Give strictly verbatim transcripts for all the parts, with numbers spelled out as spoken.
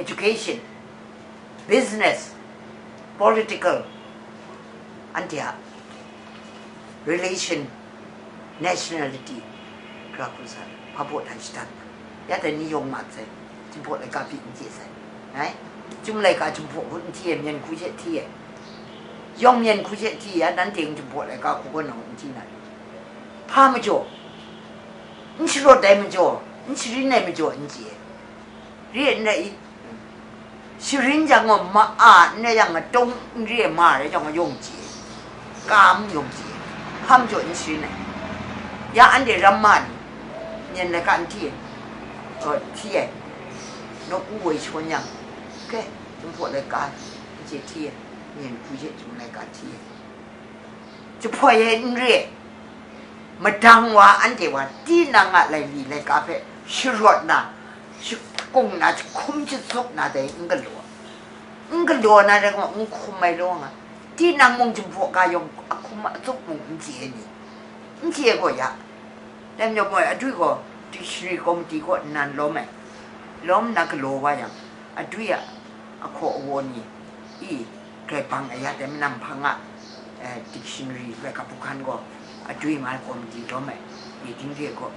education, business, political, anhte a relation, nationality, hkra hku sa, hpa baw hta shadat, ya dai ni yawng mat sai, Jinghpaw laika pyi n chye sai, ai, Chyum laika Jinghpaw hku n hti ai, myen hku she hti ai, yawng myen hku she hti ai, nanhte Jinghpaw laika hku gaw nang n hti na ri? Hpa majaw, n sharawt ai majaw, n sharin ai majaw n chye, re n rai i? Sharin jang gaw ma-, a n rai yang, atawng n re ai ma rai jang gaw, yawng chye, kam yawng chye, hpa majaw n sharin ai. Ya anhte ramma ni, myen laika n hti ai, gaw hti ai, nawku woi shawn yang, ke, Jinghpaw laika n chye hti ai, myen hku she Chyum laika hti ai. Jahpoi ai n re, madang wa anhte wa tinang a laili laika hpe sharawt na, shakung na, jahkum jatsup na dai n galaw, n galaw na rai gaw, n hkum ai law nga, tinang mung Jinghpaw ga yawng ahkum atsup mung n chye ai ni, n chye ai gaw ya. Dai majaw moi adwi gaw dictionary committee kaw nnan lawm ai, lawm nna galaw wa yang, adwi a ahkaw awa ni, i, grai bang ai ya dai manam hpang a, eh, dictionary, laika hpung hkan gaw adwi nga ai committee lawm ai, ni ting re gaw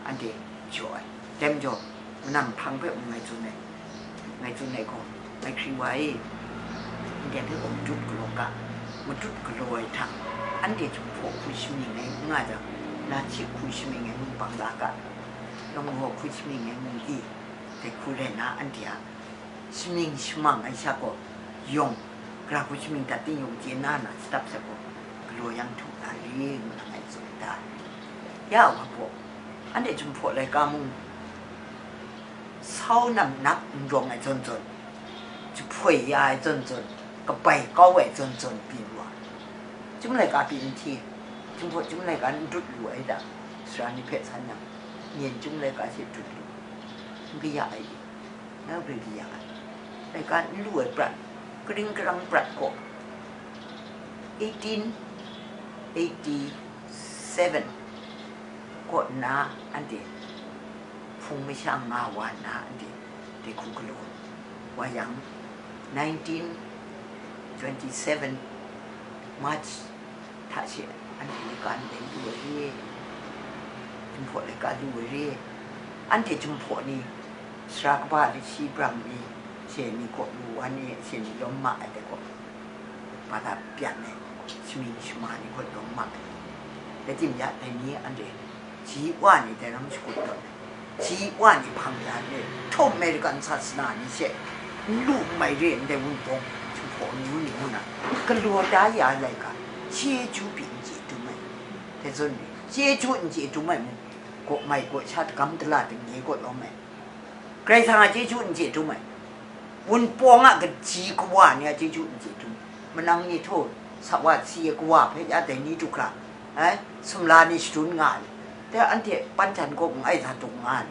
anhte jaw ai. Dai majaw, manam hpang hpe mung ngai tsun ai, ngai tsun ai gaw, ngai hkri wa e, ndai hpe gaw matut galaw ga, matut galaw ai hta, anhte Jinghpaw hku shamying ai n nga jang, Nachi hku shamying ai mung bang la ga, Lawnghaw hku shamying ai mung di, dai hku rai nna, anhte a shamying shamang ai sha gaw yawng, gara hku shamying dat ting yawng chye na na shadap sha gaw, galaw yang htum na ri ngu na ngai tsun da. Ya wa gaw, anhte Jinghpaw laika mung, sau nam nak n rawng ai zawn zawn, jahpoi ya ai zawn zawn, kabai kau ai zawn zawn byin wa, Chyum laika pyi n hti, Jinghpaw Chyum laika n dut lu ai da, sara ni hpe san yang, myen Chyum laika she dut lu, n kaya ai, n grai kaya ai, laika n lu ai prat, karing karang prat gaw, eighteen eighty-seven kaw nna anhte hpung masha nga wa nna, anhte dai hku galaw wa yang, nineteen twenty-seven March hta she anhte laika ndai lu ai re, Jinghpaw laika lu ai re, anhte Jinghpaw ni, sara kaba lashi brang ni, she ni kaw lu wa ni, she ni lawm ma ai dai gaw, ba da pyan ai, shamying shama ni gaw lawm ma ai. Rai timung ya, dai ni anhte ji wa ni dai ram shakut tawn ai, ji wa ni hpang ya ni, htaw American sasana ni she n lu n mai re ndai wunpawng, Jinghpaw amyu ni ngu na, galaw da ya ai laika, chyeju pyi n chye dum ai, dai zawn ni, chyeju n chye dum ai mung, gaw mai gaw sha, dagam dala dingye gaw lawm ai. Karai Kasang a chyeju n chye dum ai, wunpawng a kaji kawa ni a chyeju n chye dum, manang ni htaw sa wa si ai kawa hpe ya dai ni du hkra, eh, sumla ni shadun nga ai, dai anhte panhtan kaw n ai sa dung nga ai,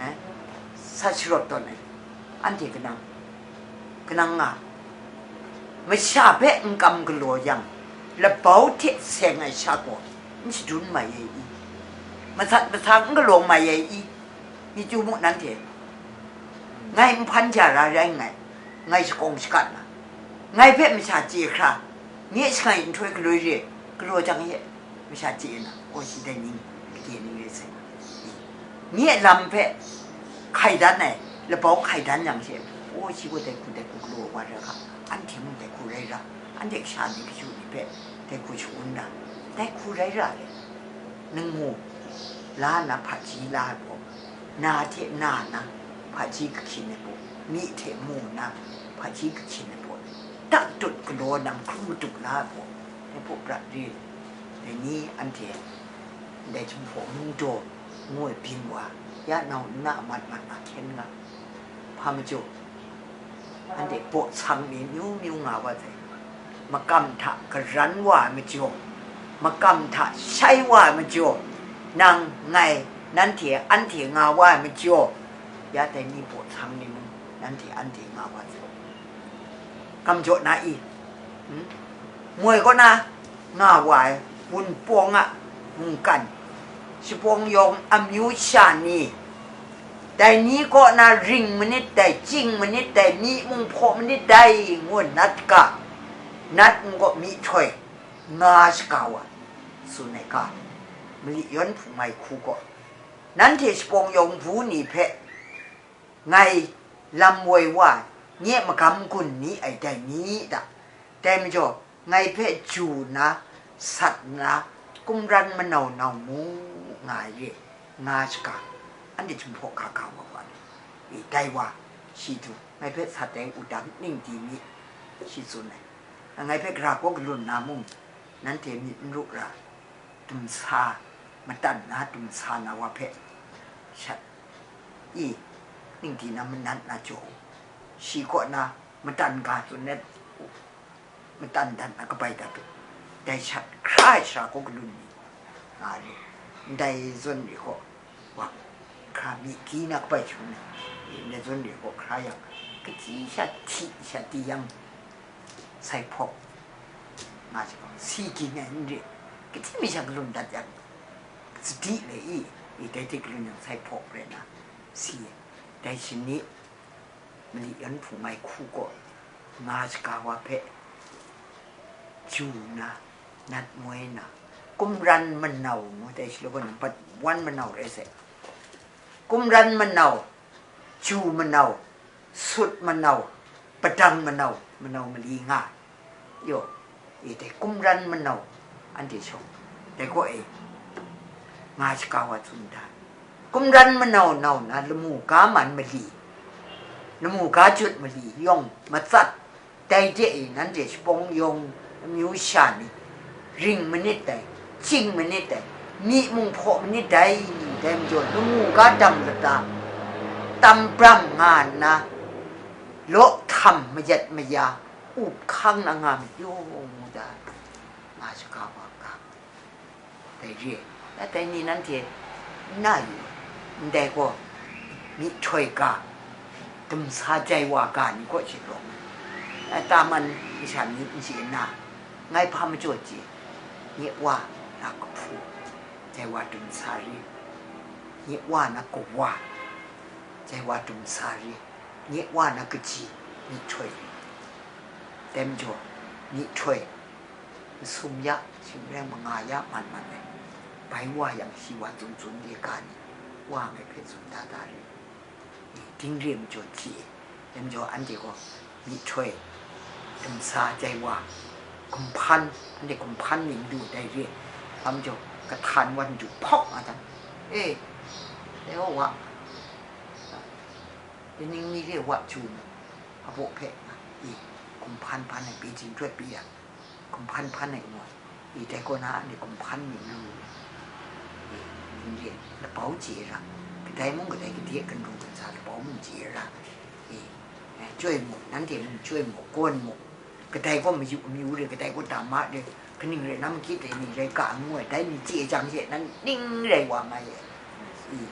eh, sa sharawt tawn ai, anhte kanang, kanang nga, masha hpe n kam galaw yang, labau hte seng ai sha gaw n shadun mai ai i? Masat masang n galaw mai ai i? Mi chyu mu nanhte, ngai nhpan ja ra rai nngai, ngai shakawng shakat na, ngai hpe masha chye hkra, nye shangai nhtoi galoi re, galaw jang ye, masha chye na, kaw shi dai ning, gade ning re sai. Nye lam hpe hkai dan ai, labau hkai dan yang she, kaw shi gaw dai hku, dai hku galaw wa ra ga, anhte mung dai hku rai ra, anhte kasha ni kashu ni hpe dai hku sha-un ra, dai hku rai ra le, nang mu, la nna hpaji la ai gaw, na hte na na, hpaji kahkyin ai gaw, myi hte mu nna, hpaji kahkyin ai gaw, tak tut galaw nna hkrum matuk la ai gaw, dai hpaw prat re, dai ni anhte ndai Jinghpaw mung daw ngu ai byin wa, ya nau nna a mat mat a hkyen nga, hpa majaw, anhte baw sang mi myu myu nga wa sai. Makam hta garan wa ai majaw, makam hta shai wa ai majaw, nang, ngai, nanhte, anhte nga wa ai majaw, ya dai ni baw sang ni mung, nanhte, anhte nga wa sai. Kam jaw na i? Hmm? Moi kaw na nga wa ai Wunpawng a mungkan, shapawng yawng amyu sha ni, Dai ni kaw na ring manit dai, ching manit dai, myi mung hpaw manit dai, ngu nat ga, nat ngu gaw myihtoi, nga shaga wa, tsun ai ga, mali yawn hpung ai hku gaw, nanhte shapawng yawng bu ni hpe ngai lam woi wa, nye magam gun ni ai dai mi da. Dai majaw, ngai hpe ju na, sat na, kumran manau nau mu nga ai re, nga shaga, anhte jumhpaw ga ga wa wa ni? E, dai wa, shi du, ngai hpe sat ai wudang ning di mi, shi tsun ai. Ngai hpe gara kaw galun na mung, nanhte myit n ru ra, dumsa, matan na dumsa na wa hpe, shat, i, ning di na manat na jaw u, shi kaw na matan ga tsun let u, matan dat na kabai dat u, dai shat hkra ai sara kaw galun ni, nga re, ndai zawn re gaw, wa, hkra myi gyi na kabai shangun ai, ndai zawn re gaw hkra yang, kaji sha hti sha di yang, sai hpawk, nga jang, si ging ai n re, kaji mi sha galun dat yang, sadi le i, i dai hte galun yang sai hpawk rai na, si ai, dai shani, mali yan hpung ai hku gaw, nga shaga wa hpe, ju na, nat moi na, kumran manau ngu dai shi law gaw, nampat wan manau rai sai. Kumran manau, ju manau, sut manau, padang manau, manau mali nga. Yo, e dai kumran manau, anhte shawng, dai gaw e, nga shaga wa tsun da. Kumran manau nau na lamu ga man mali, lamu ga jut mali yawng matsat, dai de e nanhte shapawng yawng amyu sha ni, ring manit dai, ching manit dai, myi mung hpaw manit dai, dai majaw lamu ga dam lata, tam bram nga nna, law htam mayat maya, up hkang na nga mayu ngu da, nga shaga wa ga, dai re ai. Dai ni nanhte n na yu, ndai gaw, myihtoi ga, dumsa jai wa ga ni kaw shi rawng ai, taman masha ni n chye nna, ngai hpa majaw chye, nye wa na kahpu, jai wa dumsa re, nye wa na kawa, jai wa dumsa re, nye wa na kaji, myihtoi re. Dai majaw, myihtoi, masum ya, shing rai manga ya man man ai, bai wa yang shi wa tsun tsun ye ga ni, wa ngai hpe tsun da da re. Ding re majaw hti e, dai majaw anhte gaw myihtoi, dumsa jai wa, gumhpan, anhte gumhpan mying lu dai re, hpa majaw kahtan wan du hpawk nga jang, e, dai wa wa, Kaning mi re wa chyu mu, a baw hpe nga, i, gumhpan hpan ai, Beijing hkawt pyi yang, gumhpan hpan ai ngu ai, i, dai kaw na anhte gumhpan mying lu, i, ning re, labau chye ra, kadai mung kadai gade, ganru gansa labau mung chye ra, i, eh, chyoi mu, nanhte mung chyoi mu, gawn mu, kadai gaw mayu amyu re, kadai gaw dama re, kaning rai na, magit re ni rai ga ngu ai, dai ni chye jang she, nan ning rai wa nga ye, i,